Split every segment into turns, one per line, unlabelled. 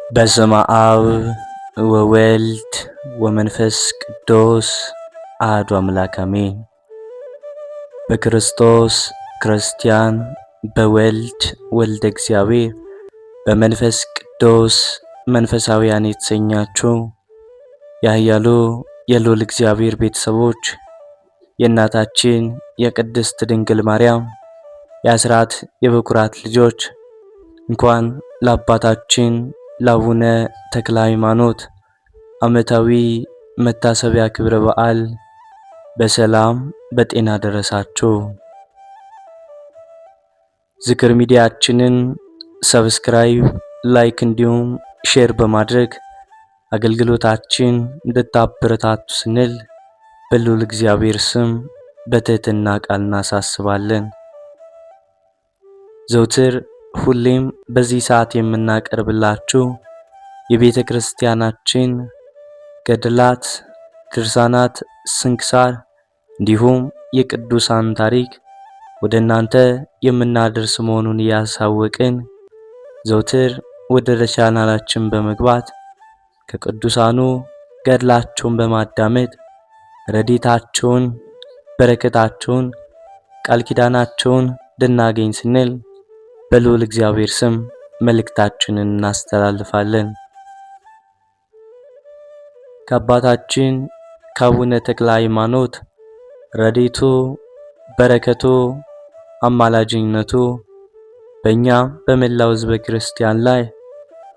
በስመ አብ ወወልድ ወመንፈስ ቅዱስ አሐዱ አምላክ አሜን። በክርስቶስ ክርስቲያን፣ በወልድ ወልደ እግዚአብሔር፣ በመንፈስ ቅዱስ መንፈሳውያን የተሰኛችሁ የኃያሉ የልዑል እግዚአብሔር ቤተሰቦች፣ የእናታችን የቅድስት ድንግል ማርያም የአስራት የበኩራት ልጆች፣ እንኳን ለአባታችን ለአቡነ ተክለ ሃይማኖት ዓመታዊ መታሰቢያ ክብረ በዓል በሰላም በጤና ደረሳችሁ። ዝክር ሚዲያችንን subscribe፣ like እንዲሁም share በማድረግ አገልግሎታችን እንድታበረታቱ ስንል በልዑል እግዚአብሔር ስም በትህትና ቃል እናሳስባለን። ዘውትር ሁሌም በዚህ ሰዓት የምናቀርብላችሁ የቤተ ክርስቲያናችን ገድላት፣ ድርሳናት፣ ስንክሳር እንዲሁም የቅዱሳን ታሪክ ወደ እናንተ የምናደርስ መሆኑን እያሳወቅን፣ ዘውትር ወደ ቻናላችን በመግባት ከቅዱሳኑ ገድላቸውን በማዳመጥ ረድኤታቸውን፣ በረከታቸውን፣ ቃል ኪዳናቸውን እንድናገኝ ስንል በልዑል እግዚአብሔር ስም መልእክታችንን እናስተላልፋለን። ከአባታችን ከአቡነ ተክለ ሃይማኖት ረድኤቱ፣ በረከቱ፣ አማላጅነቱ በእኛ በመላው ሕዝበ ክርስቲያን ላይ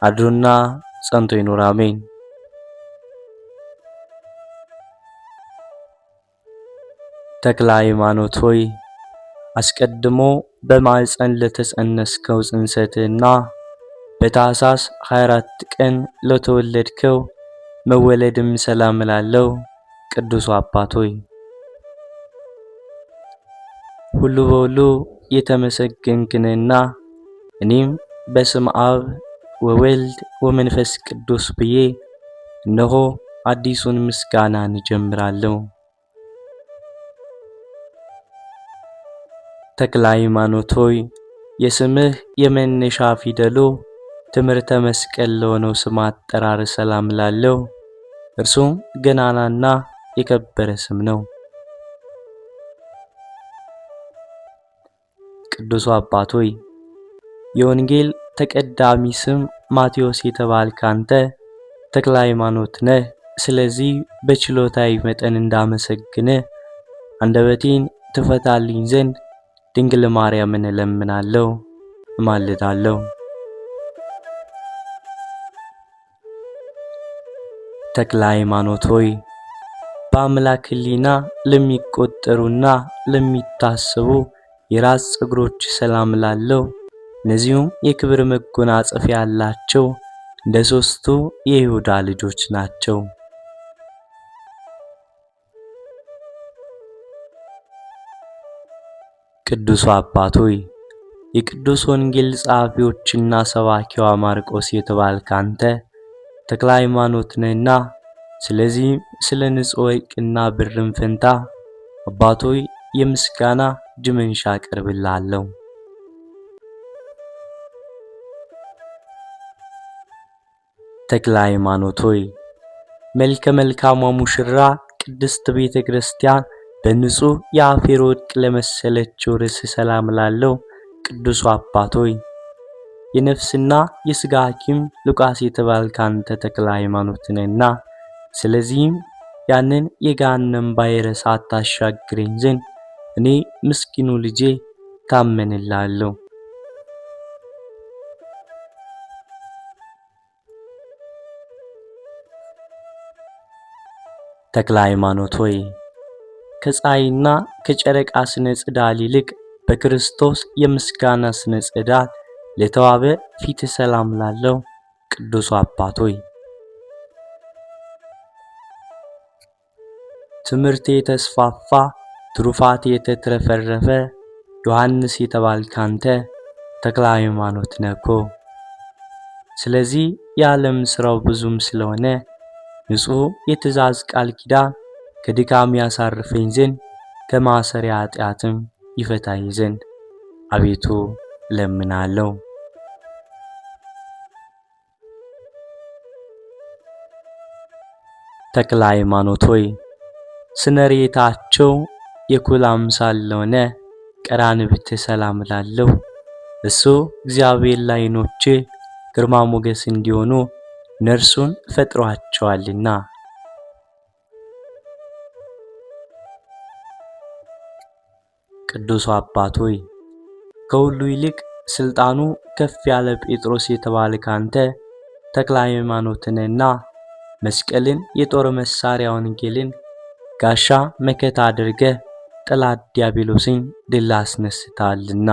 አድሮና ጸንቶ ይኑር፣ አሜን። ተክለ ሃይማኖት ሆይ፣ አስቀድሞ በማኅፀን ለተጸነስከው ጽንሰትህና በታኅሳስ 24 ቀን ለተወለድከው መወለድም ሰላም እላለሁ። ቅዱሱ አባት ሆይ፣ ሁሉ በሁሉ የተመሰገንክንና እኔም በስመ አብ ወወልድ ወመንፈስ ቅዱስ ብዬ እነሆ አዲሱን ምስጋናን እጀምራለሁ። ተክለ ሃይማኖት ሆይ፣ የስምህ የመነሻ ፊደሉ ትምህርተ መስቀል ለሆነው ስም አጠራር ሰላም እላለሁ። እርሱም ገናናና የከበረ ስም ነው። ቅዱሱ አባት ሆይ፣ የወንጌል ተቀዳሚ ስም ማቴዎስ የተባልክ አንተ ተክለ ሃይማኖት ነህ። ስለዚህ በችሎታዊ መጠን እንዳመሰግንህ አንደበቴን ትፈታልኝ ዘንድ ድንግል ማርያምን እለምናለሁ፣ እማልዳለሁ። ተክለ ሃይማኖት ሆይ፣ በአምላክ ሕሊና ለሚቆጠሩና ለሚታሰቡ የራስ ፀጉሮች ሰላም እላለሁ። እነዚሁም የክብር መጎናጸፊያ ያላቸው እንደ ሦስቱ የይሁዳ ልጆች ናቸው። ቅዱሱ አባት ሆይ፣ የቅዱስ ወንጌል ጸሐፊዎችና ሰባኪዋ ማርቆስ የተባልክ አንተ ተክለ ሃይማኖት ነህና፣ ስለዚህም ስለ ንጹሕ ወርቅና ብርም ፈንታ አባት ሆይ የምስጋና እጅ መንሻ አቀርብልሃለሁ። ተክለ ሃይማኖት ሆይ፣ መልከ መልካሟ ሙሽራ ቅድስት ቤተ ክርስቲያን በንጹሕ የአፌር ወርቅ ለመሰለችው ርዕስ ሰላም እላለሁ። ቅዱሱ አባት ሆይ፣ የነፍስና የሥጋ ሐኪም ሉቃስ የተባልክ አንተ ተክለ ሃይማኖት ነህና፣ ስለዚህም ያንን የገሃነም ባሕረ እሳት ታሻግረኝ ዘንድ እኔ ምስኪኑ ልጄ ታመንልሃለሁ። ተክለ ሃይማኖት ሆይ፣ ከፀሐይና ከጨረቃ ስነ ጽዳል ይልቅ በክርስቶስ የምስጋና ስነ ጽዳል ለተዋበ ፊት ሰላም ላለው። ቅዱሱ አባት ሆይ፣ ትምህርቴ የተስፋፋ፣ ትሩፋቴ የተትረፈረፈ ዮሐንስ የተባልክ አንተ ተክለ ሃይማኖት ነህ። ስለዚህ የዓለም ሥራው ብዙም ስለሆነ ንጹሕ የትእዛዝ ቃል ኪዳን ከድካም ያሳርፈኝ ዘንድ ከማሰሪያ ኃጢአትም ይፈታኝ ዘንድ አቤቱ እለምናለሁ። ተክለ ሃይማኖት ሆይ ስነሬታቸው የኩል አምሳል ለሆነ ቀራንብት ሰላም እላለሁ። እሱ እግዚአብሔር ለዓይኖቼ ግርማ ሞገስ እንዲሆኑ እነርሱን ፈጥሯቸዋልና። ቅዱሱ አባት ሆይ ከሁሉ ይልቅ ስልጣኑ ከፍ ያለ ጴጥሮስ የተባልክ አንተ ተክለ ሃይማኖትንና መስቀልን የጦር መሳሪያ ወንጌልን ጋሻ መከታ አድርገህ ጠላት ዲያብሎስን ድል አስነስተሃልና።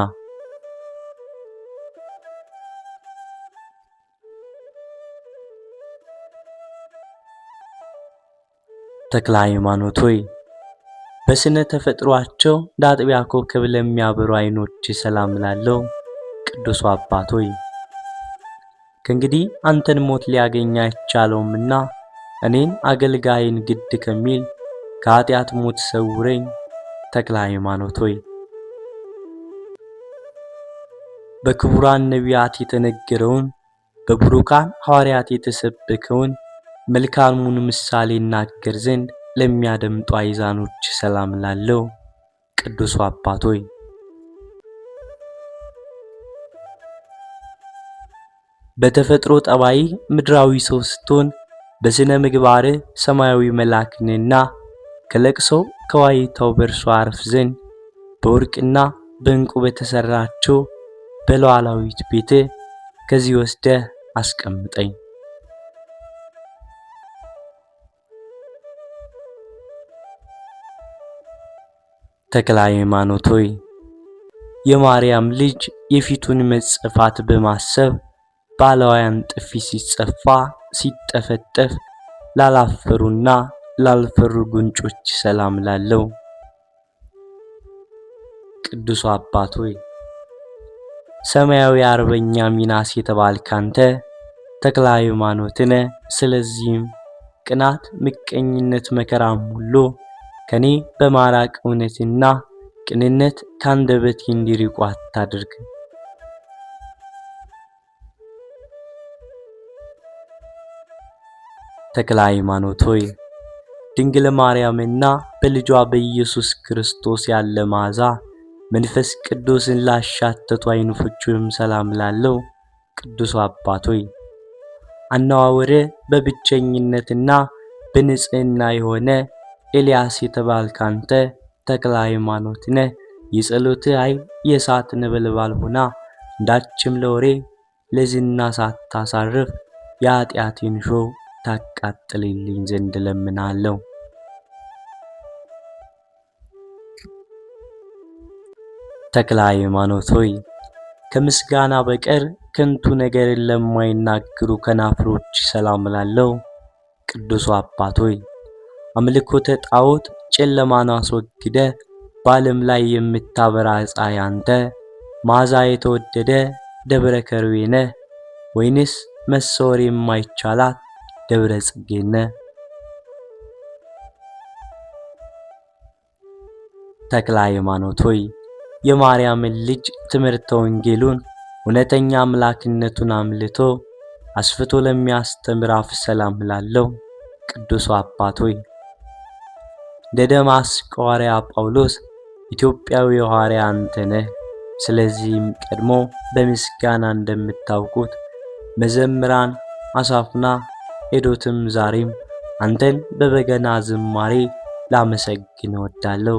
ተክለ ሃይማኖት ሆይ በስነ ተፈጥሯቸው እንደ አጥቢያ ኮከብ ለሚያበሩ ዓይኖች ሰላም እላለሁ። ቅዱሱ አባት ሆይ ከእንግዲህ አንተን ሞት ሊያገኝ አይቻለውምና እኔን አገልጋይን ግድ ከሚል ከኃጢአት ሞት ሰውረኝ። ተክለ ሃይማኖት ሆይ በክቡራን ነቢያት የተነገረውን በቡሩካን ሐዋርያት የተሰበከውን መልካሙን ምሳሌ እናገር ዘንድ ለሚያደምጡ አይዛኖች ሰላም እላለሁ። ቅዱሱ አባት ሆይ በተፈጥሮ ጠባይ ምድራዊ ሰው ስትሆን በስነ ምግባር ሰማያዊ መልአክ ነህና ከለቅሶ ከዋይታው በእርሱ አርፍ ዘንድ በወርቅና በዕንቁ በተሰራችው በሉዓላዊት ቤት ከዚህ ወስደህ አስቀምጠኝ። ተክለ ሃይማኖት ሆይ የማርያም ልጅ የፊቱን መጸፋት በማሰብ ባለዋያን ጥፊ ሲጸፋ ሲጠፈጠፍ ላላፈሩና ላልፈሩ ጉንጮች ሰላም ላለው። ቅዱሱ አባት ሆይ ሰማያዊ አርበኛ ሚናስ የተባልክ አንተ ተክለ ሃይማኖት ነህ። ስለዚህም ቅናት፣ ምቀኝነት፣ መከራም ሁሉ ከኔ በማራቅ እውነትና ቅንነት ካንደበቴ እንዲርቁ አታድርግ። ተክለ ሃይማኖት ሆይ ድንግል ማርያምና በልጇ በኢየሱስ ክርስቶስ ያለ መዓዛ መንፈስ ቅዱስን ላሻተቱ ዓይኖችህም ሰላም ላለው። ቅዱሱ አባት ሆይ አነዋወርህ በብቸኝነትና በንጽህና የሆነ ኤልያስ የተባልክ አንተ ተክለ ሃይማኖት ነህ። የጸሎትህ ኃይል የእሳት ነበልባል ሆና እንዳችም ለወሬ ለዝና ሳታሳርፍ የኃጢአቴን ሾህ ታቃጥልልኝ ዘንድ እለምናለሁ። ተክለ ሃይማኖት ሆይ ከምስጋና በቀር ከንቱ ነገርን ለማይናገሩ ከናፍሮች ሰላም እላለሁ። ቅዱሱ አባት ሆይ አምልኮተ ጣዖት ጨለማን አስወግደ በዓለም ላይ የምታበራ ፀሐይ አንተ መዓዛ የተወደደ ደብረ ከርቤ ነህ ወይንስ መሰወር የማይቻላት ደብረ ጽጌ ነህ? ተክለ ሃይማኖት ሆይ የማርያምን ልጅ ትምህርተ ወንጌሉን እውነተኛ አምላክነቱን አምልቶ አስፍቶ ለሚያስተምር አፍ ሰላም እላለሁ። ቅዱሱ አባት ሆይ እንደ ደማስቆ ሐዋርያ ጳውሎስ ኢትዮጵያዊ ሐዋርያ አንተ ነህ። ስለዚህም ቀድሞ በምስጋና እንደምታውቁት መዘምራን አሳፍና ኤዶትም ዛሬም አንተን በበገና ዝማሬ ላመሰግን እወዳለሁ።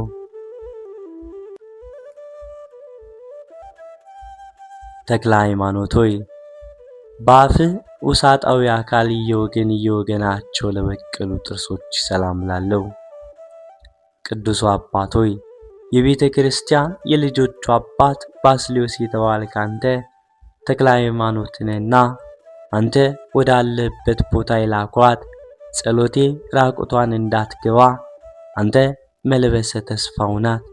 ተክለ ሃይማኖት ሆይ በአፍህ ውሳጣዊ አካል እየወገን እየወገናቸው ለበቀሉ ጥርሶች ሰላም እላለሁ። ቅዱሱ አባት ሆይ የቤተ ክርስቲያን የልጆቹ አባት ባስልዮስ የተባልክ አንተ ተክለ ሃይማኖት ነህና አንተ ወዳለበት ቦታ የላኳት ጸሎቴ ራቁቷን እንዳትገባ አንተ መልበሰ ተስፋው ናት።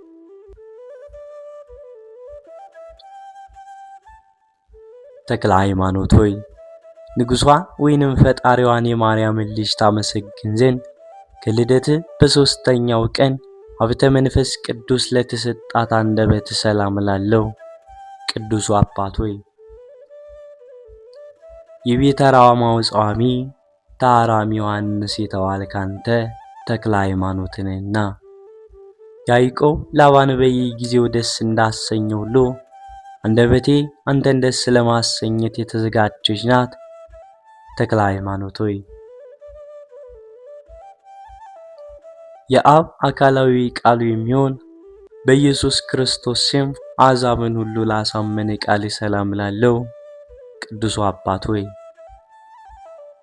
ተክለ ሃይማኖት ሆይ ንጉሷ ወይንም ፈጣሪዋን የማርያምን ልጅ ታመሰግን ዘንድ ከልደት በሦስተኛው ቀን ሀብተ መንፈስ ቅዱስ ለተሰጣት አንደበት ሰላም እላለሁ። ቅዱሱ አባት ሆይ የቤተ ራማው ጸዋሚ ታራሚ ዮሐንስ የተባልክ አንተ ተክለ ሃይማኖት ነህና ያዕቆብ ላባን በየጊዜው ደስ እንዳሰኘው ሁሉ አንደበቴ አንተን ደስ ለማሰኘት የተዘጋጀች ናት። ተክለ ሃይማኖት ሆይ የአብ አካላዊ ቃሉ የሚሆን በኢየሱስ ክርስቶስ ስም አሕዛብን ሁሉ ላሳመነ ቃል ሰላም እላለሁ። ቅዱሱ አባት ሆይ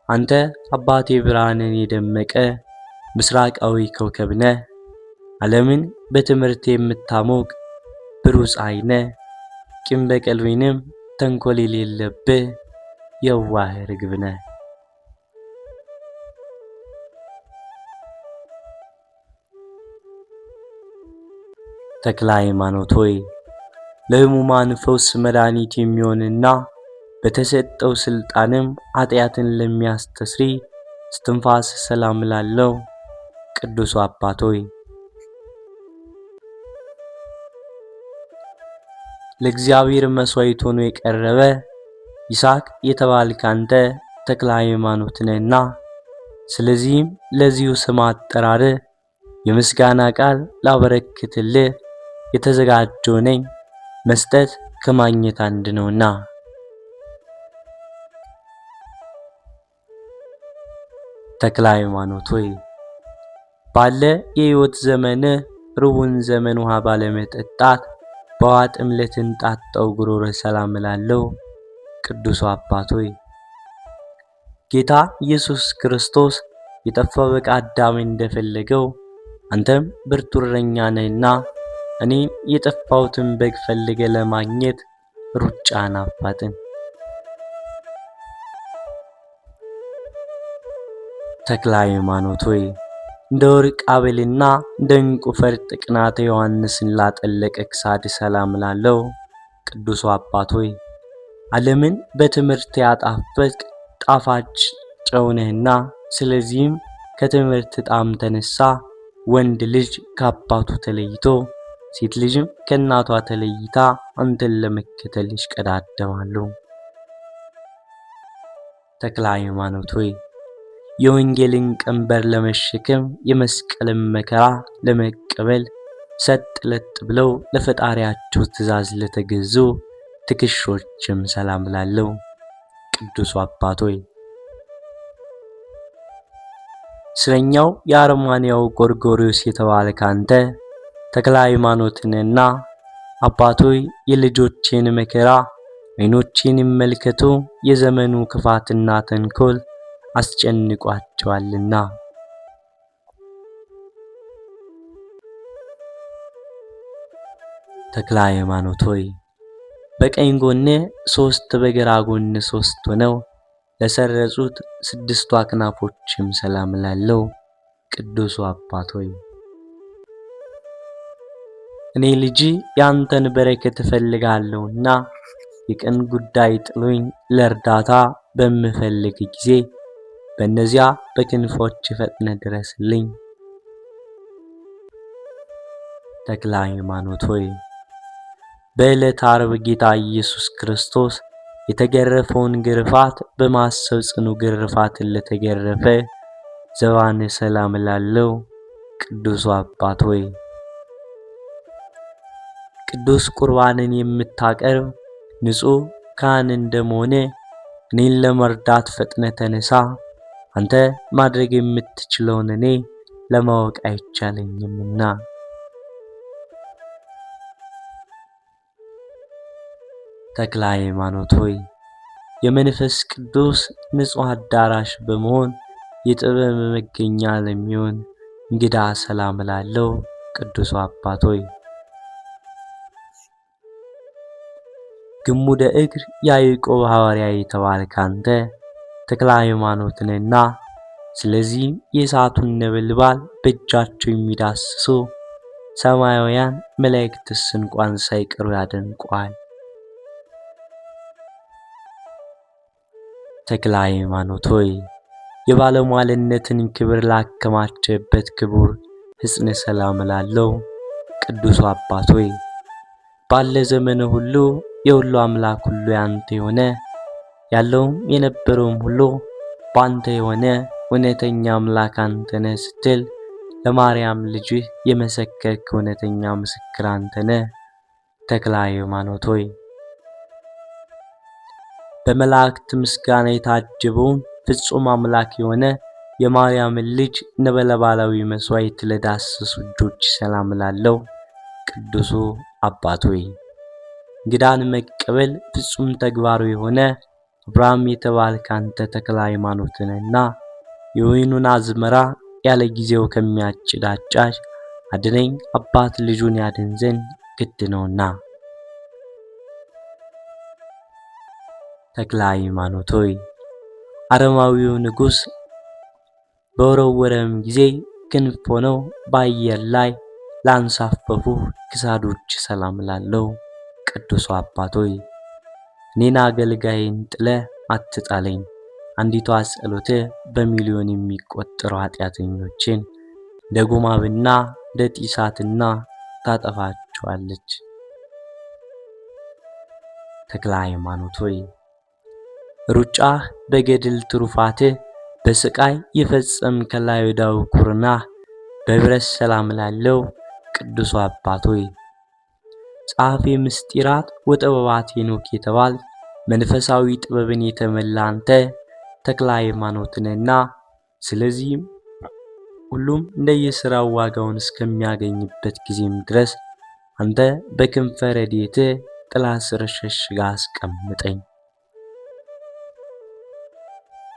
አንተ አባቴ ብርሃንን የደመቀ ምስራቃዊ ኮከብ ነህ። ዓለምን በትምህርት የምታሞቅ ብሩህ ፀሐይ ነህ። ቂም በቀል ወይንም ተንኮል የሌለብህ የዋህ ርግብ ነህ። ተክለ ሃይማኖት ሆይ ለሕሙማን ፈውስ መድኃኒት የሚሆንና በተሰጠው ስልጣንም ኃጢአትን ለሚያስተስሪ እስትንፋስ ሰላም እላለሁ። ቅዱሱ አባት ሆይ ለእግዚአብሔር መሥዋዕት ሆኖ የቀረበ ይስሐቅ የተባልክ አንተ ተክለ ሃይማኖት ነህና ስለዚህም ለዚሁ ስም አጠራር የምስጋና ቃል ላበረክትልህ የተዘጋጀው ነኝ። መስጠት ከማግኘት አንድ ነውና። ተክለ ሃይማኖት ሆይ ባለ የሕይወት ዘመን ሩቡን ዘመን ውሃ ባለመጠጣት በውሃ ጥም ለተንጣጣው ጉሮሮ ሰላም እላለሁ። ቅዱሱ አባት ሆይ ጌታ ኢየሱስ ክርስቶስ የጠፋው በግ አዳምን እንደፈለገው አንተም ብርቱ እረኛ ነህና እኔም የጠፋሁትን በግ ፈልገ ለማግኘት ሩጫን አፋጥን። ተክለ ሃይማኖት ሆይ እንደ ወርቅ አበልና እንደ ዕንቁ ፈርጥ ቅናተ ዮሐንስን ላጠለቀ ክሳድ ሰላም እላለሁ። ቅዱሱ አባት ሆይ ዓለምን በትምህርት ያጣፈጥክ ጣፋጭ ጨው ነህና ስለዚህም ከትምህርት ጣዕም ተነሳ ወንድ ልጅ ከአባቱ ተለይቶ ሴት ልጅም ከእናቷ ተለይታ አንተን ለመከተል ይሽቀዳደማሉ። ተክለ ሃይማኖት ሆይ የወንጌልን ቀንበር ለመሸከም የመስቀልን መከራ ለመቀበል ሰጥ ለጥ ብለው ለፈጣሪያቸው ትእዛዝ ለተገዙ ትከሻዎችም ሰላም እላለሁ። ቅዱሱ አባት ሆይ እስረኛው የአርማንያው ጎርጎርዮስ የተባልክ አንተ ተክለ ሃይማኖት ነህና አባት ሆይ የልጆቼን መከራ ዓይኖቼን ይመልከቱ፣ የዘመኑ ክፋትና ተንኮል አስጨንቋቸዋልና። ተክለ ሃይማኖት ሆይ በቀኝ ጎን ሶስት በግራ ጎን ሶስት ሆነው ለሰረጹት ስድስቱ አክናፎችም ሰላም እላለሁ። ቅዱሱ አባት ሆይ እኔ ልጅ ያንተን በረከት እፈልጋለሁና የቀን ጉዳይ ጥሎኝ ለእርዳታ በምፈልግ ጊዜ በእነዚያ በክንፎች ፈጥነ ድረስልኝ። ተክለ ሃይማኖት ሆይ በዕለተ ዓርብ ጌታ ኢየሱስ ክርስቶስ የተገረፈውን ግርፋት በማሰብ ጽኑ ግርፋትን ለተገረፈ ዘባን ሰላም እላለሁ። ቅዱሱ አባት ሆይ ቅዱስ ቁርባንን የምታቀርብ ንጹሕ ካህን እንደመሆነ እኔን ለመርዳት ፈጥነ ተነሳ። አንተ ማድረግ የምትችለውን እኔ ለማወቅ አይቻለኝምና። ተክለ ሃይማኖት ሆይ የመንፈስ ቅዱስ ንጹሕ አዳራሽ በመሆን የጥበብ መገኛ ለሚሆን እንግዳ ሰላም እላለሁ። ቅዱሱ አባት ሆይ ግሙደ እግር ያዕቆብ ሐዋርያ የተባልክ አንተ ተክለ ሃይማኖት ነህና ስለዚህም የእሳቱን ነበልባል በእጃቸው የሚዳስሱ ሰማያውያን መላእክትስ እንኳን ሳይቀሩ ያደንቋል። ተክለ ሃይማኖት ሆይ የባለሟልነትን ክብር ላከማቸበት ክቡር ሕጽን ሰላም እላለሁ። ቅዱሱ አባት ሆይ ባለ ዘመን ሁሉ የሁሉ አምላክ ሁሉ ያንተ የሆነ ያለውም የነበረውም ሁሉ ባንተ የሆነ እውነተኛ አምላክ አንተ ነህ ስትል ለማርያም ልጅህ የመሰከርክ እውነተኛ ምስክር አንተ ነህ። ተክለ ሃይማኖት ሆይ በመላእክት ምስጋና የታጀበውን ፍጹም አምላክ የሆነ የማርያምን ልጅ ነበልባላዊ መስዋዕት ለዳሰሱ እጆች ሰላም እላለሁ። ቅዱሱ አባት ሆይ እንግዳን መቀበል ፍጹም ተግባሩ የሆነ አብርሃም የተባልክ አንተ ተክለ ሃይማኖት ነህና የወይኑን አዝመራ ያለ ጊዜው ከሚያጭድ አጫጅ አድነኝ፣ አባት ልጁን ያድን ዘንድ ግድ ነውና። ተክለ ሃይማኖት ሆይ አረማዊው ንጉሥ በወረወረም ጊዜ ክንፍ ሆነው በአየር ላይ ላንሳፈፉ ክሳዶች ሰላም እላለሁ። ቅዱሱ አባት ሆይ እኔን አገልጋይን ጥለህ አትጣለኝ። አንዲቷ ጸሎትህ በሚሊዮን የሚቆጠሩ ኃጢአተኞችን እንደ ጉማብና እንደ ጢሳትና ታጠፋቸዋለች። ተክለ ሃይማኖት ሆይ ሩጫህ በገድል ትሩፋትህ በስቃይ የፈጸምክ ለአይሁዳዊ ኩርናህ በብረት ሰላም እላለሁ። ቅዱሱ አባት ሆይ ጸሐፌ ምስጢራት ወጥበባት ሄኖክ የተባልክ መንፈሳዊ ጥበብን የተመላ አንተ ተክለ ሃይማኖት ነህና፣ ስለዚህም ሁሉም እንደየሥራው ዋጋውን እስከሚያገኝበት ጊዜም ድረስ አንተ በክንፈ ረድኤትህ ጥላ ስር ሸሽጋ አስቀምጠኝ።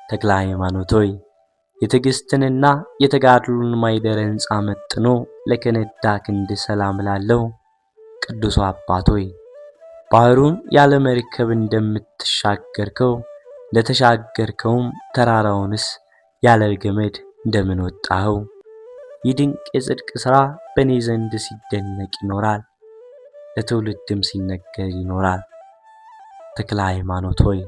ተክለ ሃይማኖት ሆይ የትዕግስትንና የተጋድሎን ማይደረ ሕንፃ መጥኖ ለከነዳ ክንድ ሰላም እላለሁ። ቅዱሱ አባት ሆይ ባህሩን ያለ መርከብ እንደምትሻገርከው እንደተሻገርከውም ተራራውንስ ያለ ገመድ እንደምን ወጣኸው? ይህ ድንቅ የጽድቅ ሥራ በእኔ ዘንድ ሲደነቅ ይኖራል፣ ለትውልድም ሲነገር ይኖራል። ተክለ ሃይማኖት ሆይ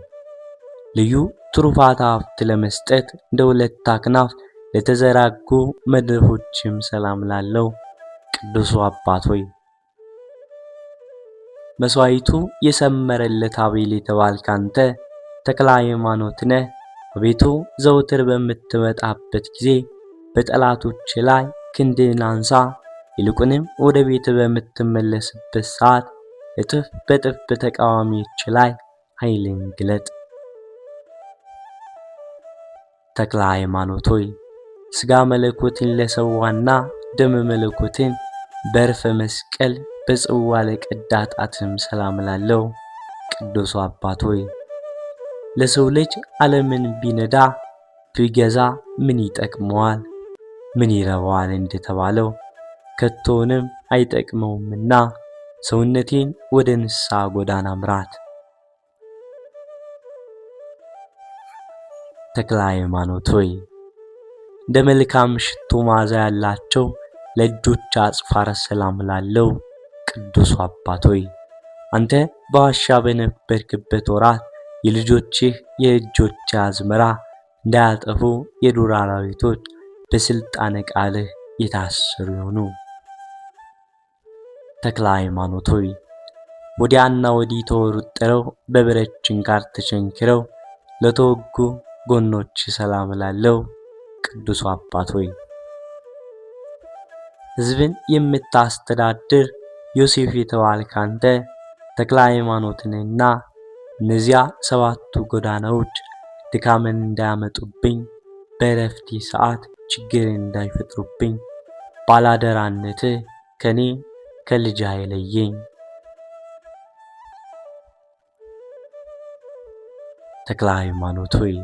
ልዩ ትሩፋት ሀብት ለመስጠት እንደ ሁለት አክናፍ ለተዘራጉ መድረፎችም ሰላም ላለው ቅዱሱ አባት ሆይ መስዋዕቱ የሰመረለት አቤል የተባልክ አንተ ተክለ ሃይማኖት ነህ። አቤቱ ዘውትር በምትመጣበት ጊዜ በጠላቶች ላይ ክንድህን አንሳ። ይልቁንም ወደ ቤት በምትመለስበት ሰዓት እጥፍ በጥፍ በተቃዋሚዎች ላይ ኃይልን ግለጥ። ተክለ ሃይማኖት ሆይ ሥጋ መለኮትን ለሰዋና ደመ መለኮትን በእርፈ መስቀል በጽዋ ለቀዳ ጣትም ሰላም እላለሁ። ቅዱሱ አባት ሆይ ለሰው ልጅ ዓለምን ቢነዳ ቢገዛ ምን ይጠቅመዋል? ምን ይረባዋል? እንደተባለው ከቶውንም አይጠቅመውምና ሰውነቴን ወደ ንስሐ ጎዳና ምራት። ተክለ ሃይማኖት ሆይ እንደ መልካም ሽቶ መዓዛ ያላቸው ለእጆች አጽፋር ሰላም እላለሁ። ቅዱሱ አባት ሆይ አንተ በዋሻ በነበርክበት ወራት የልጆችህ የእጆች አዝመራ እንዳያጠፉ የዱር አራዊቶች በስልጣነ ቃልህ የታሰሩ ይሆኑ። ተክለ ሃይማኖት ሆይ ወዲያና ወዲህ ተወርጥረው በብረት ችንካር ተቸንክረው ለተወጉ ጎኖች ሰላም እላለሁ። ቅዱሱ አባት ሆይ ሕዝብን የምታስተዳድር ዮሴፍ የተባልክ አንተ ተክለ ሃይማኖት ነህና እነዚያ ሰባቱ ጎዳናዎች ድካምን እንዳያመጡብኝ በእረፍቴ ሰዓት ችግርን እንዳይፈጥሩብኝ ባላደራነትህ ከኔ ከልጅ አይለየኝ። ተክለ ሃይማኖት ሆይ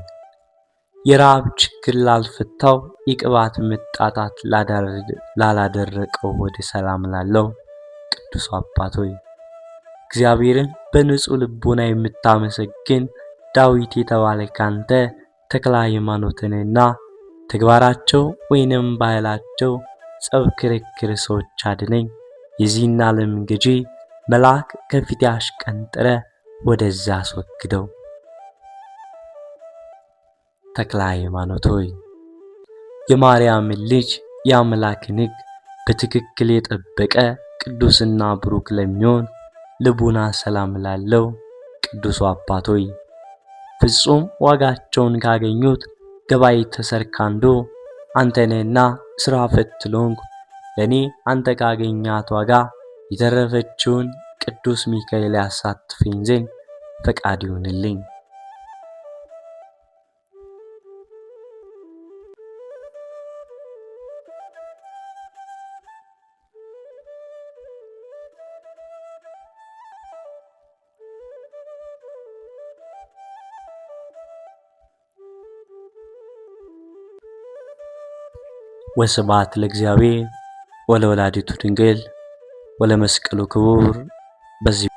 የረሃብ ችግር ላልፈታው የቅባት መጣጣት ላላደረቀው ወደ ሰላም ላለው ቅዱሱ አባት ሆይ እግዚአብሔርን በንጹሕ ልቦና የምታመሰግን ዳዊት የተባለ ካንተ ተክለ ሃይማኖት ነህና ተግባራቸው ወይንም ባህላቸው ጸብ፣ ክርክር ሰዎች አድነኝ። የዚህን ዓለም ገዢ መልአክ ከፊቴ አሽቀንጥረ ወደዛ አስወግደው። ተክለ ሃይማኖት ሆይ የማርያምን ልጅ የአምላክን ሕግ በትክክል የጠበቀ ቅዱስና ብሩክ ለሚሆን ልቡና ሰላም ላለው ቅዱሱ አባት ሆይ ፍጹም ዋጋቸውን ካገኙት ገባይ ተሰርካንዶ አንተ ነህና ስራ ፈት ለሆንኩ ለእኔ አንተ ካገኛት ዋጋ የተረፈችውን ቅዱስ ሚካኤል ያሳትፈኝ ዘንድ ፈቃድ ይሁንልኝ። ወስብሐት ለእግዚአብሔር ወለወላዲቱ ድንግል ወለመስቀሉ ክቡር። በዚህ